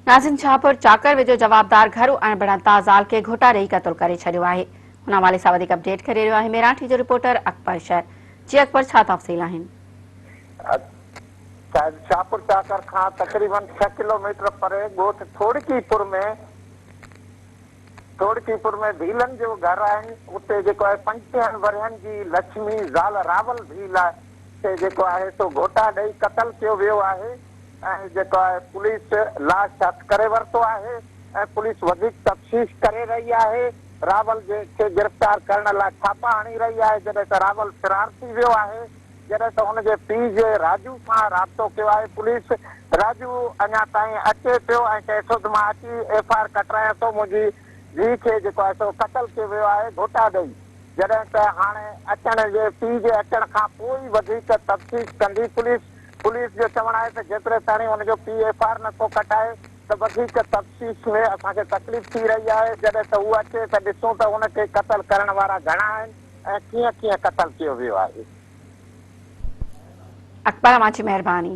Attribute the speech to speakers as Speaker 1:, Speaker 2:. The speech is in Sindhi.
Speaker 1: ناظم شاهپور چاڪر ويجهو جوابدار گهرو اڻبڻتا زال کي گهوٽا ڏئي قتل ڪري ڇڏيو آهي. ان حوالي سان وڌيڪ اپڊيٽ ڪري رهيو آهي ميرانٺي جو رپورٽر اڪبر شر. جي اڪبر ڇا تفصيل آهن؟
Speaker 2: شايد شاهپور چاڪر کان تقريبن ڇهه ڪلو ميٽر پري ڳوٺ ٺوڙڪي پور ۾ ٺوڙڪي پور ۾ ڀيلن جو گهر آهن اتي جيڪو آهي پنجٽيهن ورهين جي لڇمي زال راول ڀيل کي جيڪو آهي سو گهوٽا ڏئي قتل ڪيو ويو آهي. ۽ جيڪو آهي پوليس لاش هٿ ڪري ورتو آهي ۽ پوليس وڌيڪ تفتيش ڪري رهي آهي، راول جي کي گرفتار ڪرڻ لاء ڇاپا هڻي رهي آهي جڏهن ته راول فرار ٿي ويو آهي جڏهن ته هن جي پيء جي راجو سان رابطو ڪيو آهي پوليس راجو اڃا تائين اچي پيو ۽ چئي ٿو ته مان اچي ايف I R ڪٽرايان ٿو منهنجي ڌيء کي جيڪو آهي سو قتل ڪيو ويو آهي گهوٽا ڏئي جڏهن ته هاڻي اچڻ جي پيء جي اچڻ کان پوء ئي وڌيڪ تفتيش ڪندي پوليس. پوليس جو چوڻ آهي ته جيتري تائين ان جو پي ايف آر نه ٿو ڪٽائي ته وڌيڪ تفتيش ۾ اسان کي تڪليف ٿي رهي آهي، جڏهن ته هو اچي ته ڏسون ته ان کي قتل ڪرڻ وارا گهڻا آهن ۽ ڪيئن ڪيئن قتل ڪيو ويو آهي.
Speaker 1: اڪبر اوهان جي مهرباني.